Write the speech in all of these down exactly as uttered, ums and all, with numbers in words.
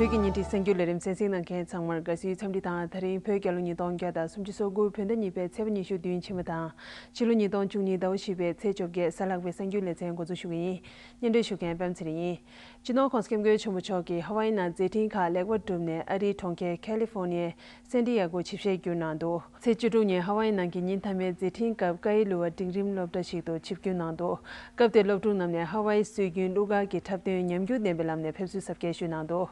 བོད་ཀྱི་ཉིན་རེའི་གསར་འགྱུར་ལས་རིམ་གསན་གཟིགས་གནང་མཁན་ཚང་མར་དགའ་བསུའི་འཚམས་འདྲི་དང་། དེ་རིང་བོད་རྒྱལ་ལོ་ཉིས་སྟོང་བརྒྱ་དང་སུམ་ཅུ་སོ་དགུ་བོད་ཟླ་གཉིས་པའི་ཚེས་པ་ཉི་ཤུ་བདུན་ཕྱི་མ་དང་། ཕྱི་ལོ་ཉིས་སྟོང་བཅུ་གཉིས་ཟླ་བ་བཞི་པའི་ཚེས་བཅོ་བརྒྱད་གཟའ་ལྷག་པའི་གསར་འགྱུར་ལེ་ཚན་འགོ་འཛུགས་ཞུ་གི་ཡིན། སྙན་སྒྲོན་ཞུ་མཁན་པད་མ་ཚེ་རིང་ཡིན། སྤྱི་ནོར་༸གོང་ས་༸སྐྱབས་མགོན་ཆེན་པོ་མཆོག་གིས་ཧ་ཝའི་ནང་མཛད་འཕྲིན་ཁག་ལེགས་པར་གྲུབ་ནས་ཨ་རིའི་གྲོང་ཁྱེར་ཁ་ལི་ཧྥོར་ནི་ཡའི་སན་ཏི་ཡ་གོ་ཆིབས་ཞལ་བསྒྱུར་གནང་འདུག་ཚེས་བཅུ་དྲུག་ཉིན་ཧ་ཝའི་ནང་གི་ཉིན་མཐའ་མའི་མཛད་འཕྲིན་སྐབས་ཀ་ཡི་ལུ་བ་འབྲིང་རིམ་སློབ་གྲྭ་ཞིག་ཏུ་ཆིབས་བསྒྱུར་གནང་འདུག་སྐབས་དེར་སློབ་ཕྲུག་རྣམས་ནས་ཧ་ཝའི་སྲོལ་རྒྱུན་གླུ་གར་གྱི་འཁྲབ་སྟོན་ཉམས་འགྱུར་ལྡན་པའི་ལམ་ནས་ཕེབས་བསུ་གཟབ་རྒྱས་ཞུས་གནང་འདུག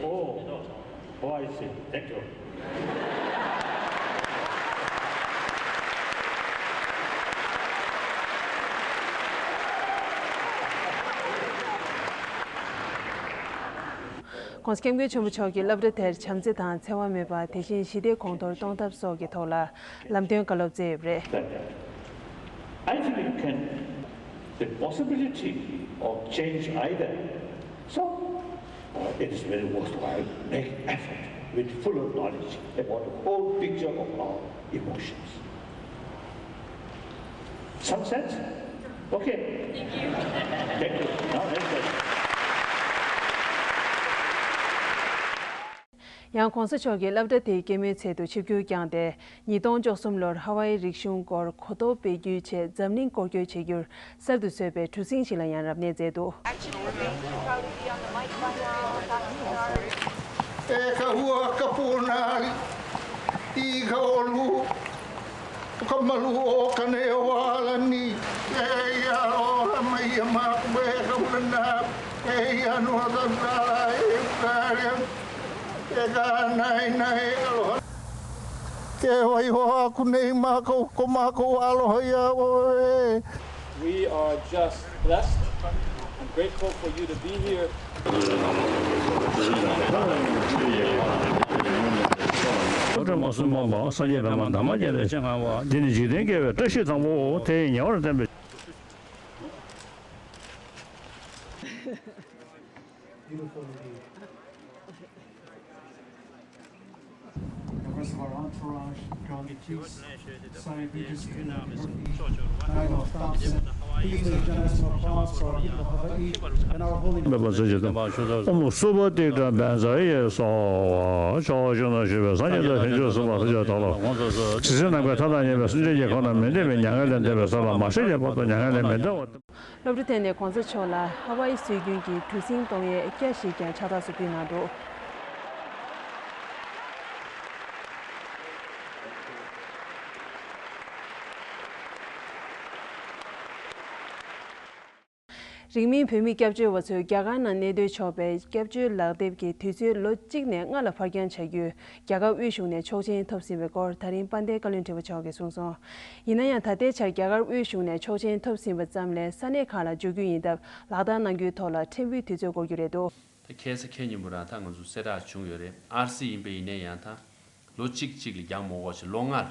Oh, oh, I see. Thank you. ༸གོང་ས་༸སྐྱབས་མགོན་ཆེན་པོ་མཆོག་གིས་སློབ་གྲྭ་དེར་བྱམས་བརྩེ་དང་འཚེ་བ་མེད་པ། དེ་བཞིན་ཞི་བདེ་གོང་མཐོར་གཏོང་ཐབས་སོགས་ཀྱི་ཐོག་ལ་ལམ་སྟོན་བཀའ་སློབ་སྩལ་ཡོད་པ་རེད། I think it can, the possibility of change either. So, uh, it is very worthwhile. Make effort with fuller knowledge about the whole picture of our emotions. Some sense? Okay. Thank you. Now, let's go. ཡང་གོང་ས་མཆོག་གིས་སློབ་གྲྭ་དེའི་སྐྱེས་མའི་ཚལ་དུ་ཆིབས་བསྒྱུར་བསྐྱངས་ཏེ། ཉིས་སྟོང་བཅུ་གསུམ་ལོར་ཧ་ཝའི་རིག་གཞུང་སྐོར་གོ་རྟོགས་སྤེལ་རྒྱུའི་ཆེད་འཛམ་གླིང་སྐོར་སྐྱོད་བྱེད་རྒྱུར་གསར་དུ་བཟོས་པའི་གྲུ་གཟིངས་ཤིག་ལ་ཡང་རབ་གནས་མཛད་འདུག We are just blessed and grateful for you to be here. སློབ་གྲྭ་མ་སུ་མང་པ་སངས་རྒྱས་པདྨ་འདབ་མ་བརྒྱད་ལས་སྤྱན་སྔ་བ། འདི་ནི་འཇིག་རྟེན་དགེ་བའི་བཀྲ་ཤིས་དང་པོའོ། དེ་ཡི་ཉེ་བར་བསྟན་པའི། Beautiful indeed. The rest of our entourage, Gandhi Chiefs, Scientific Committee, Nine of Thompson, please make generous applause for our people of Hawaii and our holy མེད་པ་ཚུལ་གྱིས་སྟོན། ཨོཾ་སུ་པ་ཏིག་ཏྲ་བཛྲ་ཡེ་སྭཱ་ཧཱ། ཕྱོགས་བཅུ་ན་བཞུགས་པའི་སངས་རྒྱས་དང་བྱང་ཆུབ་སེམས་དཔའ་ཐམས་ཅད་དག་ལ། ཇི་སྲིད་ནམ་མཁའི་མཐའ་དང་མཉམ་པའི་སེམས་ཅན་གྱི་ཁམས་ན་མི་མཐུན་པའི་མྱ་ངན་ལས་འདས་པའི་ས་ལ་མ་ཤི་ཀྱང་བར་དུ་མྱ་ངན་ལས་མི་འདའ་བར། སློབ་གྲྭ་དེ་ནས་གོང་ས་མཆོག་ལ་ཧ་ཝའི་སྲོལ་རྒྱུན་གྱི་གྲུ་གཟིངས་གཏོང་ཡས་སྐྱ་ཞིག་ཀྱང་ཕྱག་རྟགས་སུ་ཕུལ་གནང་འདུག་རིང་མིན་བོད་མི་སྐྱབས་བཅོལ་བ་ཚོས་རྒྱ་གར་ནང་གནས་སྡོད་ཆོག་པའི་སྐྱབས་བཅོལ་ལག་དེབ་ཀྱི་དུས་ཚོད་ལོ་གཅིག་ནས་ལྔ་ལ་ཕར་འགྱངས་བྱ་རྒྱུའི་རྒྱ་གར་དབུས་གཞུང་ནས་ཆོག་མཆན་ཐོབ་ཟིན་པའི་སྐོར་ད་རིང་དཔལ་ལྡན་བཀའ་བློན་ཁྲི་པ་མཆོག་གིས་གསུངས་སོང་། ཡིན་ན་ཡང་ད་ལྟའི་ཆར་རྒྱ་གར་དབུས་གཞུང་ནས་ཆོག་མཆན་ཐོབ་ཟིན་པ་ཙམ་ལས་ས་གནས་ཁག་ལ་འབྱོར་རྒྱུ་ཡིན་སྟབས་ལག་བསྟར་གནང་རྒྱུའི་ཐོག་ལ་ཕྲན་བུའི་དུས་ཚོད་འགོར་རྒྱུ་རེད་འདུག་ད་ཁ་སང་ཁ་ཉིན་མོ་རང་ད་ང་ཚོ་གསལ་བསྒྲགས་བྱུང་ཡོད་རེད། ཨར་སི་ཡིན་པ་ཡིན་ན་ཡང་ད་ལོ་གཅིག་གཅིག་ལ་འགྱངས་མ་དགོས་ཞེས་ལོ་ལྔ་ལ་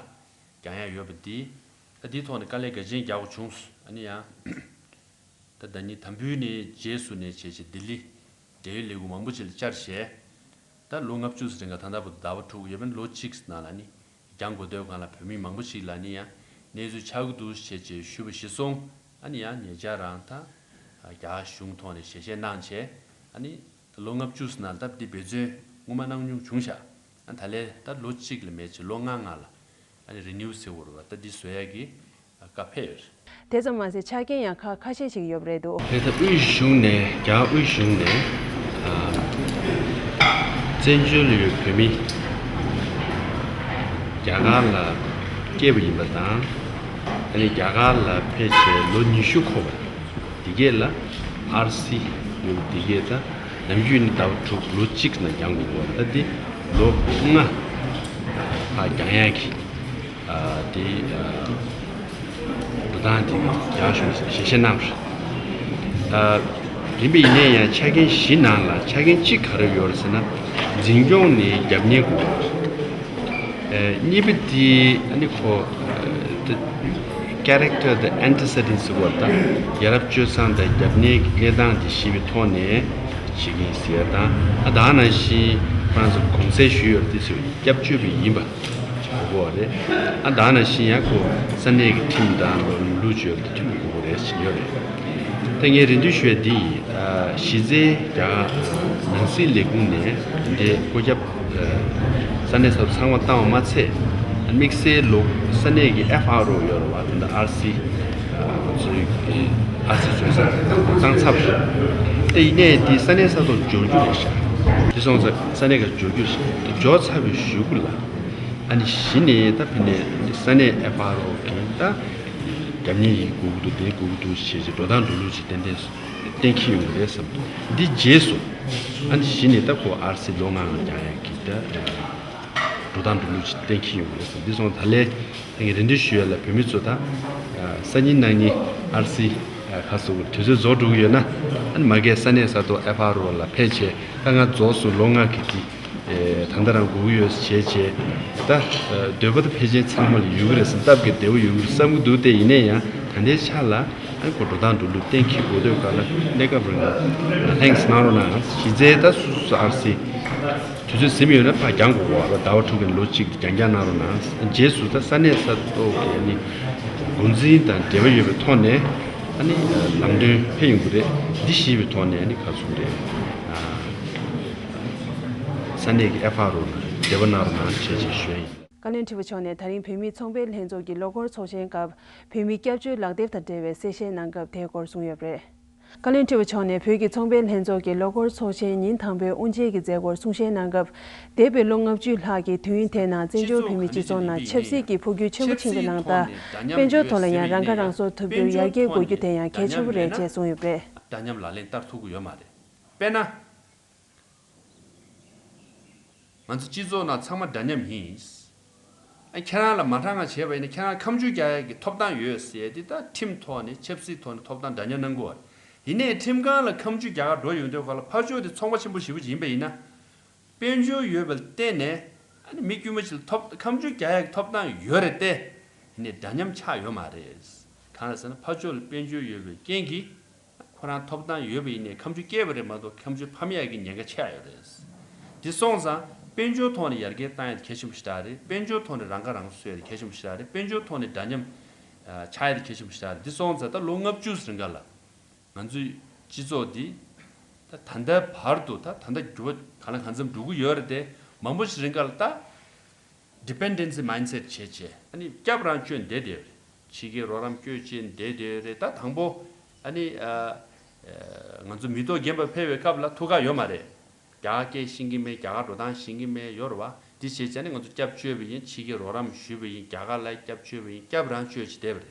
འགྱངས་ཡ་ཡོད་པ་འདི་ད་འདིའི་ཐོག་ནས་དཀའ་ལས་ག་ཅན་རྒྱག་དགོས་བྱུང་། ཨ་ནི་ཡང་ད་ཟླ་ཉིན་དམ་འབུལ་ནས་རྗེས་སུ་ནས་བྱས་བྱས་ལྡི་ལི་འབྲེལ་ཡོད་ལས་ཁུངས་མང་པོ་ཅིག་ལ་བཅར་བྱས། ད་ལོ་ལྔ་བཅུ་ཙམ་རིང་ག་ད་ལྟ་བར་དུ་ཟླ་བ་དྲུག་ཡོད་པ་ནི་ལོ་གཅིག་ནང་ལ་ནི་འགྱངས་དགོས་དུས་སྒང་ལ་བོད་མི་མང་པོ་ཞིག་ལ་ནི་ཡང་གནས་ཚུལ་ཆགས་ཀྱི་འདུག་ཞེས་བྱས་ཞུས་པ་གཞིར་བཟུང་། ཨ་ནི་ཡང་ཉེ་ཆར་རང་ད་རྒྱ་གཞུང་ཐོག་ནས་ཞལ་བཞེས་གནང་བྱས། ཨ་ནི་ད་ལོ་ལྔ་བཅུ་ཙམ་ནང་ལ་ད་འདི་འབད་བརྩོན་སྔོན་མ་གནང་མྱོང་བྱུང་ཤག་ཨ་ད་ལས་ད་ལོ་གཅིག་ལས་མེད་ཅིག་ལོ་ལྔ་ལྔ་ལ་ཨ་ནི་རི་ནིའུ་ཟེར་བ་རེད་པ། ད་འདི་བཟོ་ཡ་གི་བཀའ་ཕེབས་ཡོད་རེད། དེ་ཙམ་མ་ཟད་ཆ་རྐྱེན་ཡང་ཁག་ཁ་ཤས་ཤིག་ཡོད་པ་རེད་འདུག་དེ་ལྟར་དབུས་གཞུང་ནས་རྒྱ་གར་དབུས་གཞུང་ནས་ཨ་བཙན་བྱོལ་ཡོད་བོད་མི་རྒྱ་གར་ལ་སྐྱེས་པ་ཡིན་པ་དང་། ཨ་ནི་རྒྱ་གར་ལ་ཕེབས་བྱས་ལོ་ཉི་ཤུ་འཁོར་བ་འདི་གས་ལ་ཨར་སི་ཡོད་པ་འདི་གས་ད་ནམ་རྒྱུན་ནི་ཟླ་བ་དྲུག་ལོ་གཅིག་ནང་འགྱངས་དགོས་པ་ད་འདི་ལོ་ལྔ་ཕར་འགྱངས་ཡག་གི་ཨ་དེ་ཨ་ལོ་ སྟངས་དེ་རྒྱག་ཤོག་ཞེས་ཞལ་བཞེས་གནང་བ་རེད། ཨ། ཡིན་པ་ཡིན་ན་ཡང་ཆ་རྐྱེན་བཞི་ནང་ལ་ཆ་རྐྱེན་གཅིག་ག་རེ་ཡོད་རེད་ཟེར་ན། འཛིན་སྐྱོང་ནས་རྒྱབ་གཉེར་དགོས་པ་རེད། ཨ། གཉིས་པ་དེ་ཨ་ནི་ཁོ་ཨ། the character, the antecedents ཟེར་བ་དང་། ཡ་རབས་སྤྱོད་བཟང་དང་རྒྱབ་གཉེར་གྱི་གནས་སྟངས་དེ་ཤེས་པའི་ཐོག་ནས་བྱེད་ཀྱི་ཡིན་ཟེར་ཡ་དང་། ཨ། ད་ག་ནང་བཞིན་ཁོ་རང་ཚོ་གོང་ཚད་ཞུས་ཡོད་རེད། དེ་ཚོ་སྐྱབས་བཅོལ་བ་ཡིན་པ། གོ་བ་རེད། ཨ། ད་ག་ནང་བཞིན་ཡང་ཁོ་ས་གནས་ཀྱི་ཁྲིམས་དང་ལུགས་སྲོལ་དེ་མཐུན་པ་དགོས་ཀྱི་རེད་ཟེར་ཡོད་རེད། ད་ངས་རེ་འདུན་ཞུ་ཡ་འདི་ཡིན། ཨ། གཞི་རྩའི་རྒྱ་གར་ནང་སྲིད་ལས་ཁུངས་ནས་འདི་སྐུ་ཁྱབ་ཨ། ས་གནས་ས་ཚང་མ་བཏང་བ་མ་ཚད། དམིགས་བསལ་ལོ་ས་གནས་ཀྱི་ཨེཕ་ཨར་ཨོ་ཡོད་རེད་བ། དེ་འདྲ་ཨར་སི་ཨ། ང་ཚོའི་ཨར་སི་བཟོས་ས་བཏང་ཚར་བ་རེད། དེ་ཡིན་ནའི་དེ་ས་གནས་ས་ཐོག་འབྱོར་རྒྱུ་རེད་ཤག་དེ་སོང་ཙང་ས་གནས་ཀ་འབྱོར་རྒྱུ་རེད་ཤག་དེ་འབྱོར་ཚར་བའི་གཞུག་གུ་ལ། ཨ་ནི་གཞི་ནས་ད་ཕི་ནས་ས་གནས་ཨེཕ་ཨར་ཨོ་གིས་ད་རྒྱབ་གཉེར་ཡིན་དགོས་ཀྱི་འདུག་དེ་དགོས་ཀྱི་འདུག་ཞེས་བྱས་འགྲོ་སྟངས་འགྲོ་ལུགས་ཅིག་ཏན་ཏན་གཏན་འཁེལ་ཡོང་གི་རེད་བསམ་འདུག་འདི་རྗེས་སུ་ཨ་ནི་གཞི་ནས་ད་ཁོ་ཨར་སི་ལོ་ལྔ་ལྔ་རྒྱག་ཡག་གི་ད་འགྲོ་སྟངས་འགྲོ་ལུགས་ཅིག་གཏན་འཁེལ་ཡོང་གི་རེད་བསམ། འདི་སོང་ད་ལས་ད་ངས་རེ་འདུན་ཞུ་ཡ་ལ་བོད་མི་ཚོ་ད་སང་ཉིན་གནངས་ཉིན་ཨར་སི་ཁ་སོ་དུས་ཚོད་རྫོགས་འགྲོ་གི་ཡོད་ན། ཨ་ནི་མ་གིའི་ས་གནས་ས་ཐོག་ཨེཕ་ཨར་ཨོ་ལ་ཕེབས་བྱས། ད་ང་རྫོགས་སོང་། ལོ་ལྔ་གི་དེ། ཨེ། ད་ལྟ་རང་སྒུག་ཡོད་བྱས་བྱས། ད་འདོད་པ་ད་ཕལ་ཆེར་ཚང་མ་ལ་ཡོད་ཀྱི་རེད་བསམ། སྟབས་ཀྱིས་བདེ་པོ་ཡོད་ཀྱི་རེད་བསམ་གྱི་འདུག་དེ་ཡིན་ན་ཡང་ད་ལྟའི་ཆ་ལ་ཨ་ནི་ཁོ་འགྲོ་སྟངས་འགྲོ་ལུགས་གཏན་འཁེལ་དགོས་དུས་ག་ལ་གནས་སྐབས་རིང་ལ་ལྷན་གྱིས་གནང་རོགས་གནང་། གཞི་རྩའི་ད་སོ་སོ་ཨར་སི་དུས་ཚོད་ཟིན་ཡོད་ན་ཕར་འགྱངས་དགོས་གོ་བ་ལ། ཟླ་བ་དྲུག་གི་ལོ་གཅིག་དེ་འགྱངས་འགྱངས་གནང་རོགས་གནང་། རྗེས་སུ་ད་ས་གནས་ས་ཐོག་གི་ཨ་ནི་འགོ་འཛིན་དང་འབྲེལ་བ་ཡོད་པའི་ཐོག་ནས་ཨ་ནི་ལམ་སྟོན་ཕེབས་ཡོང་གི་རེད། འདི་ཤེས་པའི་ཐོག་ནས་ཨ་ནི་ག་ཚོད་རེད། ས་གནས་ཀྱི་ཨེཕ་ཨར་ཨོ་ལ་འབྲེལ་བ་གནང་རོགས་གནང་བྱས་བྱས་ཞུ་ཡ་ཡིན། བཀའ་བློན་ཁྲི་པ་མཆོག་ནས་ད་རིང་བོད་མིའི་ཚོང་པའི་ལྷན་ཚོགས་ཀྱི་ལོ་འཁོར་ཚོགས་ཆེན་སྐབས་བོད་མིའི་སྐྱབས་བཅོལ་ལག་དེབ་དང་འབྲེལ་བའི་གསལ་བཤད་གནང་སྐབས་དེའི་སྐོར་གསུངས་ཡོད་པ་རེད། བཀའ་བློན་ཁྲི་པ་མཆོག་ནས་བོད་ཀྱི་ཚོང་པའི་ལྷན་ཚོགས་ཀྱི་ལོ་འཁོར་ཚོགས་ཆེན་ཉིན་དང་པོའི་དབུ་འབྱེད་ཀྱི་མཛད་སྒོར་གསུང་བཤད་གནང་སྐབས། འདས་པའི་ལོ་ལྔ་བཅུ་ལྷག་གི་དུས་ཡུན་དེའི་ནང་བཙན་བྱོལ་བོད་མིའི་སྤྱི་ཚོགས་ནང་ཆབ་སྲིད་ཀྱི་འཕོ་འགྱུར་ཆེན་པོ་ཕྱིན་པའི་ནང་ལྟར། དཔལ་འབྱོར་ཐོག་ལ་ཡང་རང་ཁ་རང་གསོ་ཐུབ་རྒྱུར་ཡར་རྒྱས་དགོས་རྒྱུ་དེ་ཡང་གལ་ཆེན་པོ་རེད་ཅེས་གསུངས་ཡོད་པ་རེད། འདྲ་མཉམ་ལག་ལེན་བསྟར་ཐུབ་ཀྱི་ཡོད་མ་རེད། དཔེར་ན། ང་ཚོ་སྤྱི་ཚོགས་ནང་ཚང་མ་འདྲ་མཉམ་ཡིན། ཨ། ཁྱེད་རང་ལ་མ་འདྲ་ང་བྱས་པ་ཡིན་ན་ཁྱེད་རང་ཁ་མཆུ་རྒྱག་ཡག་གི་ཐོབ་ཐང་ཡོད་ཟེར་དེ་ད་ཁྲིམས་ཐོག་ནས་ཆབ་སྲིད་ཐོག་ནས་ཐོབ་ཐང་འདྲ་མཉམ་གནང་དགོས་པ་རེད། ཡིན་ནའི་ཁྲིམས་ཁང་ལ་ཁ་མཆུ་རྒྱག་ག་འགྲོ་ཡོང་དུས་ག་ལ་ཕར་ཕྱོགས་དེ་ཚོང་པ་ཆེན་པོ་ཞེ་པོ་ཅིག་ཡིན་པ་ཡིན་ན། དཔལ་འབྱོར་ཡོད་པ་ལ་བརྟེན་ནས་ཨ་ནི་མི་དཀྱུས་མ་ཅིག་ལ་ཐོབ་ཁ་མཆུ་རྒྱག་ཡག་གི་ཐོབ་ཐང་ཡོད་རེད་དེ། ཡིན་ནའི་འདྲ་མཉམ་ཆགས་ཡོད་མ་རེད། གང་ལ་ཟེར་ན་ཕར་ཕྱོགས་ལ་དཔལ་འབྱོར་ཡོད་པའི་རྐྱེན་གྱིས། ཁོ་རང་ཐོབ་ཐང་ཡོད་པ་ཡིན་ནའི་ཁ་མཆུ་སྐྱེས་པ་རེད་མ་གཏོགས་ཁ་མཆུ་ཕམ་ཡག་གི་ཉེན་ཁ་ཆེ་ཡོད་རེད། འདི་སོང་ཙང་དཔལ་འབྱོར་ཐོག་ནས་ཡར་རྒྱས་བཏང་ཡག་དེ་གལ་ཆེན་པོ་ཞེ་དྲག་རེད། དཔལ་འབྱོར་ཐོག་ནས་རང་ཁ་རང་གསོ་ཡག་དེ་གལ་ཆེན་པོ་ཞེ་དྲག་རེད། དཔལ་འབྱོར་ཐོག་ནས་འདྲ་མཉམ་ཨ། ཆགས་ཡག་དེ་གལ་ཆེན་པོ་ཞེ་དྲག་རེད། འདི་སོང་ཙང་ད་ལོ་ལྔ་བཅུ་རིང་ག་ལ་ང་ཚོའི་སྤྱི་ཚོགས་འདི་ད་ད་ལྟའི་བར་དུ་ད་ད་ལྟ་འགྱུར་བ་གང་ལ་གང་འཚམ་འགྲོ་གི་ཡོད་རེད་དེ། མང་པོ་ཞིག་རིང་ག་ལ་ད། dependency mindset བྱས་བྱས་ཨ་ནི་སྐྱབས་རང་བཅོལ་བསྡད་བསྡད་ཡོད་རེད། ཕྱི་རྒྱལ་རོགས་རམ་བསྐྱོད་བྱས་བསྡད་བསྡད་ཡོད་རེད། ད་དང་པོ་ཨ་ནི་ཨ་ཨ་ང་ཚོ་མི་ཐོག་རྒན་པ་ཕེབས་པའི་སྐབས་ལ་ཐུགས་ཁག་ཡོད་མ་རེད། རྒྱ་གར་སྐད་ཤེས་ཀྱི་མེད། རྒྱ་གར་འགྲོ་སྟངས་ཤེས་ཀྱི་མེད་ཡོད་རེད་བ། འདི་བྱས་བྱས་ནས་ང་ཚོ་སྐྱབས་བཅོལ་བ་ཡིན། ཕྱི་རྒྱལ་རོགས་རམ་ཞུས་པ་ཡིན། རྒྱ་གར་ལ་སྐྱབས་བཅོལ་བ་ཡིན། སྐྱབས་རང་བཅོལ་བྱས་བསྡད་པ་རེད།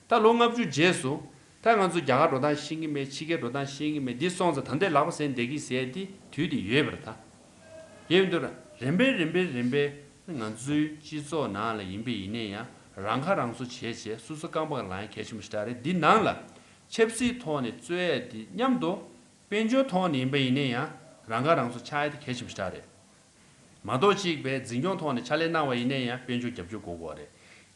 ད་ལོ་ལྔ་བཅུ་རྗེས་སུ་ད་ང་ཚོ་རྒྱ་གར་འགྲོ་སྟངས་ཤེས་ཀྱི་མེད། ཕྱི་རྒྱལ་འགྲོ་སྟངས་ཤེས་ཀྱི་མེད། འདི་སོང་ཙང་ད་ལྟའི་ལག་པ་ཟིན་བསྡད་ཀྱི་ཟེར་དེ་དུས་དེ་ཡོད་པ་རེད་ད། ཡིན་དུས་རིམ་པས་རིམ་པས་རིམ་པས་ང་ཚོའི་སྤྱི་ཚོགས་ནང་ལ་ཡིན་པ་ཡིན་ནའི་ཡང་རང་ཁ་རང་གསོ་བྱས་བྱས་སོ་སོ་རྐང་པ་ལ་ལངས་ཡ་གལ་ཆེན་པོ་ཞེ་དྲག་རེད། འདི་ནང་ལ་ཆབ་སྲིད་ཐོག་ནས་རྩོད་ཡ་འདི་མཉམ་དུ་དཔལ་འབྱོར་ཐོག་ནས་ཡིན་པ་ཡིན་ནའི་ཡང་རང་ཁ་རང་གསོ་ཆགས་ཡ་དེ་གལ་ཆེན་པོ་ཞེ་དྲག་རེད། མ་གཏོགས་གཅིག་པའི་འཛིན་སྐྱོང་ཐོག་ནས་ཕྱག་ལས་གནང་བ་ཡིན་ནའི་ཡང་དཔལ་འབྱོར་རྒྱབ་སྐྱོར་དགོས་དགོས་རེད།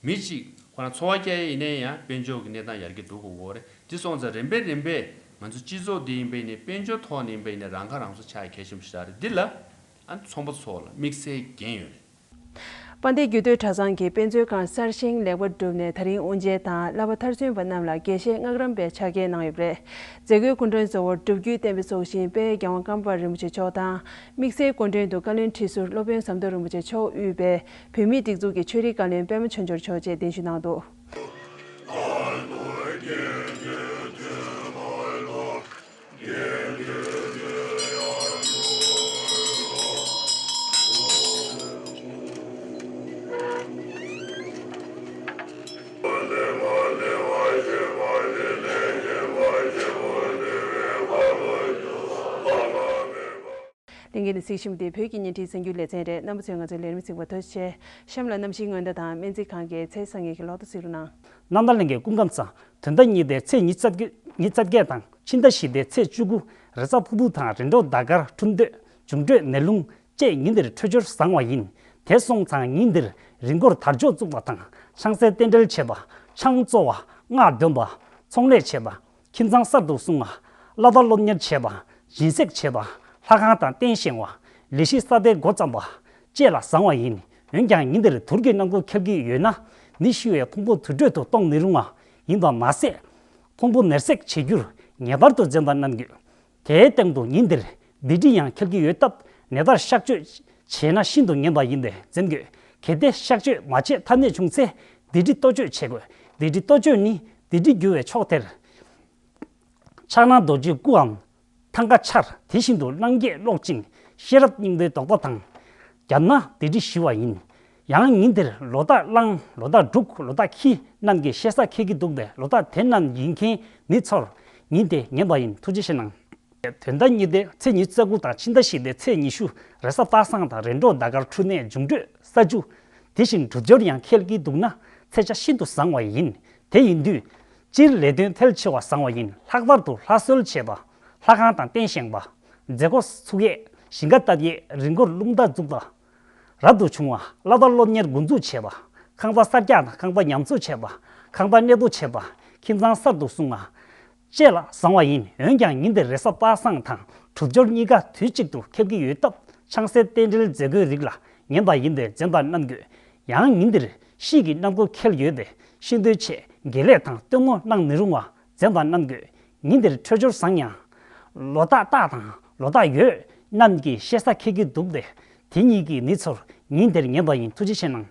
མི་གཅིག་ཁོ་རང་འཚོ་བ་སྐྱེལ་ཡ་ཡིན་ནའི་ཡང་དཔལ་འབྱོར་གྱི་གནས་སྟངས་ཡར་རྒྱས་འགྲོ་དགོས་དགོས་རེད། དེ་སོང་ཙང་རིམ་པས་རིམ་པས་ང་ཚོ་སྤྱི་ཚོགས་འདི་ཡིན་པ་ཡིན་ནའི་དཔལ་འབྱོར་ཐོག་ནས་ཡིན་པ་ཡིན་ནའི་རང་ཁ་རང་གསོ་ཆགས་ཡ་གལ་ཆེན་པོ་ཞིག་རེད། འདི་ལ་ཨ་ནི་ཚོང་པ་ཚོ་ལ་དམིགས་བསལ་འགན་ཡོད་རེད། དཔལ་ལྡན་རྒྱུད་སྟོད་གྲྭ་ཚང་གི་དཔེ་མཛོད་ཁང་གསར་བཞེངས་ལེགས་པར་གྲུབ་ནས་ད་རིང་དབུ་འབྱེད་དང་བསླབ་པ་མཐར་སོན་པ་རྣམས་ལ་དགེ་བཤེས་སྔགས་རམས་པའི་ཕྱག་འཁྱེར་གནང་ཡོད་པ་རེད། མཛད་སྒོའི་སྐུ་མགྲོན་གཙོ་བོར་སྒྲུབ་བརྒྱུད་བསྟན་པའི་ཚོགས་ཞིང་དཔལ་རྒྱལ་དབང་ཀརྨ་པ་རིན་པོ་ཆེ་མཆོག་དང་། དམིགས་བསལ་སྐུ་མགྲོན་དུ་བཀའ་བློན་ཁྲི་ཟུར་སློབ་དཔོན་ཟམ་གདོང་རིན་པོ་ཆེ་མཆོག་དབུས་པའི་བོད་མིའི་སྒྲིག་འཛུགས་ཀྱི་ཆོས་རིག་བཀའ་བློན་པད་མ་ཆོས་འབྱོར་མཆོག་བཅས་གདན་ཞུ་གནང་འདུག་བསྟན་རྒྱས་ནས་གཟིགས་བཞིན་པ་དེ་བོད་ཀྱི་བརྙན་འཕྲིན་གསར་འགྱུར་ལེ་ཚན་རེད། རྣམ་པ་ཚོས་ང་ཚོའི་ལས་རིམ་གཟིགས་པར་ཐུགས་རྗེ་ཆེ། གཤམ་ལ་གནམ་གཤིས་སྔོན་བརྡ་དང་སྨན་རྩིས་ཁང་གི་ཚེས་བཟང་ངེད་ཀྱི་ལོག་ཏུ་གཟིགས་རོགས་གནང་། རྣམ་ཐར་ལྷན་རྒྱས་སྐུ་ཁམས་བཟང་། དོན་ཟླ་གཉིས་ཏེ་ཚེས་ཉི་ཤུ་རྩ་བརྒྱད། ཉི་ཤུ་རྩ་བརྒྱད་དང་ཕྱི་ཟླ་བཞི་ཏེ་ཚེས་བཅུ་དགུ། རེས་གཟའ་ཕུར་བུ་དང་རེས་འགྲོགས་ཟླ་སྐར་འཁྲུངས་སྟོད་འབྱུང་འཕྲོད་ནད་རླུང་བཅས་ཉིན་དེར་འཕྲོད་སྦྱོར་བཟང་བ་ཡིན། དེ་སོང་ཙང་ཉིན་དེར་རི་མགོར་དར་ལྕོག་བཙུགས་པ་དང་ཆང་སའི་རྟེན་འབྲེལ་བྱེད་པ། ཆང་བཙོ་བ། སྔགས་འདོན་པ། ཚོང་ལས་བྱེད་པ། ཁྱིམ་ཚང་གསར་དུ་བསྲུང་བ། བླ་དྭགས་སློབ་གཉེར་བྱེད་པ། སྦྱིན་སྲེག་བྱེད་པ། ལྷ་ཁང་དང་རྟེན་བཞེངས་པ། ལས་གཞི་ས་དེ་འགོ་བརྩམས་པ་བཅས་ལ་བཟང་བ་ཡིན། འོན་ཀྱང་ཉིན་དེར་དུར་གྱི་རྣམ་འགྱུར་འཁྱལ་གྱི་ཡོད་ན་ནད་ཤི་བའི་ཕུང་པོ་དུར་ཁྲོད་དུ་གཏོང་མི་རུང་བ་ཡིན་པ་མ་ཟད། ཕུང་པོ་ནད་སྲེག་བྱེད་རྒྱུར་ངེས་པར་དུ་འཛེམ་པ་གནང་དགོས། དེའི་སྟེང་དུ་ཉིན་དེར་སྡིག་སྒྲིབ་ཡང་འཁྱལ་གྱི་ཡོད་སྟབས་ནད་བརྟག་གཤག་བཅོས་བྱས་ན་ཤིན་ཏུ་ངན་པ་ཡིན་པས་འཛེམ་དགོས། གལ་ཏེ་གཤག་བཅོས་མ་བྱས་ཐབས་ནད་བྱུང་ཚེ་སྡིག་སྒྲིབ་གཏོ་བཅོས་བྱེད་དགོས། སྡིག་སྒྲིབ་གཏོ་བཅོས་ནི་སྡིག་སྒྲིབ་རྒྱུ་བའི་ཕྱོགས་དེར་ཕྱག་ན་རྡོ་རྗེའི་སྐུའམ་ཐང་ཀ་འཕྱར། དེ་བཞིན་དུ་རྣམ་རྒྱལ་ཀློག་ཅིང་ཤེས་རབ་སྙིང་པོའི་རྡོག་པ་དང་བརྒྱབ་ན་སྡིག་སྒྲིབ་ཞི་བ་ཡིན། ཡང་ཉིན་དེར་ལོ་རྟགས་གླང་། ལོ་རྟགས་འབྲུག་ལོ་རྟགས་ཁྱི་རྣམས་ཀྱི་ཤེས་བྱ་འཁྱེར་གྱི་འདུག་པས་ལོ་རྟགས་དེ་རྣམས་ཡིན་མཁན་མི་ཚོར་ཉིན་དེ་ངན་པ་ཡིན། ཐུགས་རྗེ་ཆེ་གནང་། དོན་ཟླ་གཉིས་ཏེ་ཚེས་ཉི་ཤུ་རྩ་དགུ་དང་ཕྱི་ཟླ་བཞི་ཏེ་ཚེས་ཉི་ཤུ། རེས་གཟའ་པ་སངས་དང་རེས་འགྲོགས་ཟླ་སྐར་འཁྲུངས་གནས་འབྱུང་འཕྲོད་ས་བཅུ། དེ་བཞིན་གྲུབ་སྦྱོར་ཡང་འཁྱལ་གྱི་འདུག་ན་ཚེས་ཆ་ཤིན་ཏུ་བཟང་བ་ཡིན། དེ་ཡིན་དུས་སྤྱིར་ལས་དོན་ཐལ་ཆེ་བ་བཟང་བ་ཡིན། ལྷག་པར་དུ་ལྷ་གསོལ་བྱེད་པ། ལྷ་ཁང་དང་རྟེན་བཞེངས་པ། མཛད་སྒོ་ཚུགས་ཡས་ཞིང་ཁ་བཏབ་ཡས་རི་མགོར་རླུང་རྟ་འཛུགས་པ། རབ་ཏུ་བྱུང་བ། བླ་དྭགས་སློབ་གཉེར་འགོ་འཛུགས་བྱེད་པ། ཁང་པ་གསར་རྒྱག་དང་ཁང་པ་ཉམས་གསོ་བྱེད་པ། ཁང་པ་གནས་སྤོ་བྱེད་པ། ཁྱིམ་ཚང་གསར་དུ་བསྲུང་བ་བཅས་ལ་བཟང་བ་ཡིན། འོན་ཀྱང་ཉིན་དེར་རེས་གཟའ་པ་སངས་དང་གྲུབ་སྦྱོར་གཉིས་ཀ་དུས་གཅིག་ཏུ་འཁྱལ་གྱི་ཡོད་སྟབས་ཆང་སའི་རྟེན་འབྲེལ་མཛད་སྒོའི་རིགས་ལ་ངན་པ་ཡིན་པས་འཛེམ་པ་གནང་དགོས། ཡང་ཉིན་དེར་གཤིས་ཀྱི་རྣམ་འགྱུར་འཁྱལ་ཡོད་པས་ཤིན་ཏུའི་ཆེད་དགེ་ལས་དང་སྟོན་མོ་གནང་མི་རུང་བ་འཛེམ་པ་གནང་དགོས། ཉིན་དེར་འཕྲོད་སྦྱོར་བཟང་ཡང་། ལོ་རྟགས་སྟག་དང་ལོ་རྟགས་ཡོས་རྣམས་ཀྱི་ཤེས་བྱ་འཁྱེར་གྱི་འདུག་སྟེ། དེ་གཉིས་ཀྱི་ནི་ཚོར་ཉིན་དེར་ངན་པ་ཡིན། ཐུགས་རྗེ་ཆེ་གནང་།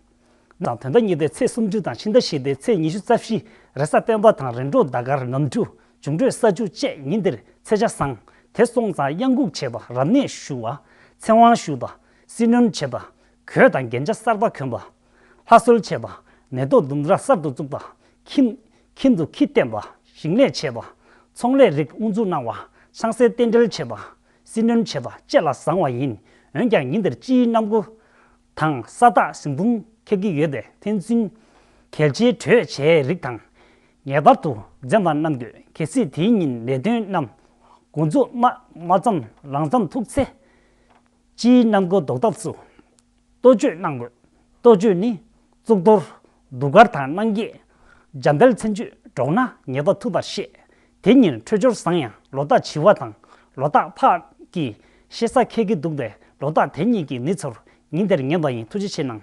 དང་དོན་ཟླ་གཉིས་ཏེ་ཚེས་སུམ་ཅུ་དང་ཕྱི་ཟླ་བཞི་ཏེ་ཚེས་ཉི་ཤུ་རྩ་བཞི། རེས་གཟའ་སྤེན་པ་དང་རེས་འགྲོགས་ཟླ་སྐར་ནམ་གྲུ་འབྱུང་འཕྲོད་ས་བཅུ་བཅས་ཉིན་དེར་ཚེས་ཆ་བཟང་། དེ་སོང་ཙང་གཡང་འགུགས་བྱེད་པ། རབ་གནས་ཞུ་བ། ཚེ་དབང་ཞུ་བ། སྲི་གནོན་བྱེད་པ། གོས་དང་རྒྱན་ཆ་གསར་པ་གོན་པ། ལྷ་གསོལ་བྱེད་པ། ནད་ཐོག་ལྡུམ་ར་གསར་དུ་བཙུགས་པ། ཁྱིམ། ཁྱིམ་དུ་ཁྱི་བསྟེན་པ། ཞིང་ལས་བྱེད་པ། ཚོང་ལས་རིགས་དབུ་འཛུགས་གནང་བ། ཆང་སའི་རྟེན་འབྲེལ་བྱེད་པ། སྲི་གནོན་བྱེད་པ་བཅས་ལ་བཟང་བ་ཡིན། འོན་ཀྱང་ཉིན་དེར་སྤྱིའི་གནམ་སྒོ་དང་ས་བདག་ཟིན་ཐུང་འཁྱེར་གྱི་ཡོད་པས་ཕན་ཚུན་གལ་ཆེའི་གྲོས་བྱས་རིགས་དང་ངེས་པར་དུ་འཛེམ་པ་གནང་དགོས། གལ་སྲིད་དེའི་ཉིན་ལས་དོན་རྣམས་འགོ་འཛུགས་མ་མ་ཙམ་ལངས་ཙམ་ཐུག་ཚེ། སྤྱིའི་གནམ་སྒོ་ཟློག་ཐབས་སུ། གཏོ་བཅོས་གནང་དགོས། གཏོ་བཅོས་ནི། གཙུག་ཏོར། གདུགས་དཀར་དང་སྣང་བརྒྱད། འཇམ་དཔལ་མཚན་བརྗོད་སྒྲོག་ན་ངེས་པ་ཐུབ་པར་བཤད། དེ་ཉིན་འཕྲོད་སྦྱོར་བཟང་ཡང་ལོ་རྟགས་བྱི་བ་དང་ལོ་རྟགས་ཕག་གི་ཤེས་བྱ་འཁྱེར་གྱི་འདུག་པས་ལོ་རྟགས་དེ་གཉིས་ཀྱི་ནི་ཚོར་ཉིན་དེར་ངན་པ་ཡིན། ཐུགས་རྗེ་ཆེ་གནང་།